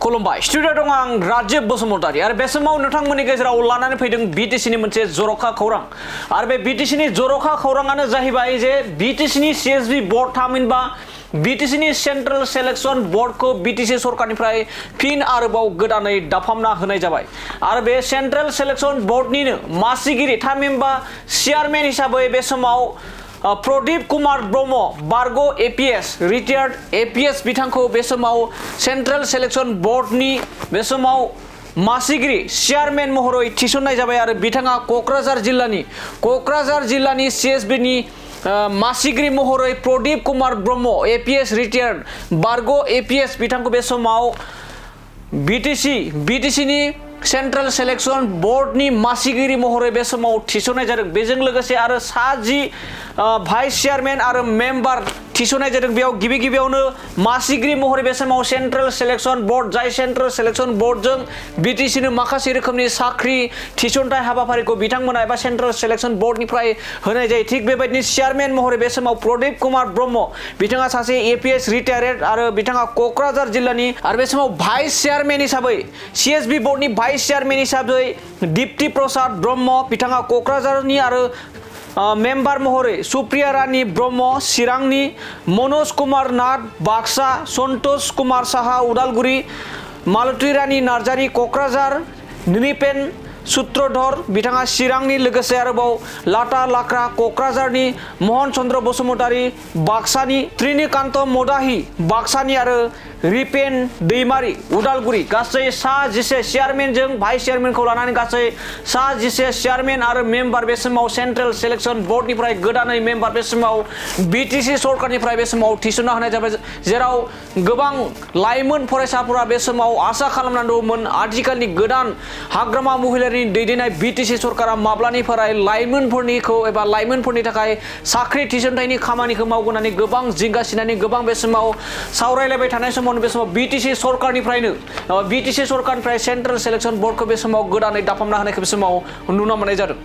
खुलुमबाय स्टुडियो दं आं राजीब बसुमतारी आरो बे समाव नोंथांमोननि गेजेराव लानानै फैदों बिटिसिनि मोनसे जर'खा खौरां आरो बे बिटिसिनि जर'खा खौराङानो जाहैबाय जे बिटिसिनि सिएसबि बोर्ड थामहिनबा बिटिसिनि सेंट्रेल सिलेक्शन बोर्ड को बिटिसि सरकारनिफ्राय फिन आरोबाव गोदानै दाफामना होनाय जाबाय आरो बे सेंट्रेल सिलेक्शन बोर्डनिनो मासिगिरि थामहिनबा चेयारमैन हिसाबै बे समाव प्रदीप कुमार ब्रह्म बारग' एपीएस रिटायार्ड एपीएस बिथांखौ बे समाव सेंट्रेल सिलेक्शन बोर्डनि बे समाव मासिगिरि चेयारमैन महरै थिसननाय जाबाय आरो बिथाङा क'क्राझार जिल्लानि सीएसबीनि मासिगिरि महरै प्रदीप कुमार ब्रह्म एपीएस रिटायार्ड बारग' एपीएस बिथांखौ बे समाव बिटिसिनि सेंट्रेल सिलेक्शन बोर्डनि मासिगिरि महरै बे समाव थिसननाय जादों। बेजों लोगोसे आरो 7 भाइस चेयारमैन आरो मेम्बार थिसननाय जादों। बेयाव गिबियावनो मासिगिरि महरै बे समाव सेंट्रेल सिलेक्शन बोर्ड जाय सेंट्रेल सिलेक्शन बोर्डजों बिटिसिनो माखासे रोखोमनि साख्रि थिसनथाय हाबाफारिखौ बिथांमोना एबा सेंट्रेल सिलेक्शन बोर्डनिफ्राय होनाय जायो। थिग बेबायदिनो चेयारमैन महरै बे समाव प्रदीप कुमार ब्रह्म बिथाङा सासे एपीएस रिटायार्ड आरो बिथाङा क'क्राझार जिल्लानि आरो बे समाव भाइस चेयारमैन हिसाबै सीएसबी बोर्डनि भाइस चेयारमैन हिसाबै दीप्ति प्रसाद ब्रह्म बिथाङा क'क्राझारनि आरो मेम्बार महरै सुप्रिया रानी ब्रह्म चिरांनि मनोज कुमार नाथ बाक्सा सन्तोष कुमार साहा उदालगुरि मालती रानी नार्जारी क'क्राझार निपेन सूत्रधर बिथाङा चिरांनि लोगोसे आरोबाव लाटा लाक्रा क'क्राझारनि महन चन्द्र बसुमतारी बाक्सानि त्रिनिकान्त मदाहि बाक्सानि आरो रिपेन दैमारी उदालगुरि गासै 11 चेयारमैनजों भाइस चेयारमैनखौ लानानै गासै 11 चेयारमैन आरो मेम्बार बे समाव सेंट्रेल सिलेक्शन बोर्डनिफ्राय गोदानै मेम्बार बे समाव बिटिसि सरकारनिफ्राय बे समाव थिसनना होनाय जाबाय जेराव गोबां लाइमोन फरायसाफोरा बे समाव आसा खालामनानै दंमोन आथिखालनि गोदान हाग्रामा महिलारिनि दैदेननाय बिटिसि सरकारा माब्लानिफ्राय लाइमोनफोरनि थाखाय साख्रि थिसनथायनि खामानिखौ मावगोन होननानै गोबां जिंगासिनानै गोबां बे समाव सावरायलायबाय थानाय समाव बे समाव बिटिसि सरकारनिफ्राय सेंट्रेल सिलेक्शन बोर्डखौ बे समाव गोदानै दाफामना होनायखौ बे समाव नुनो मोननाय जादों।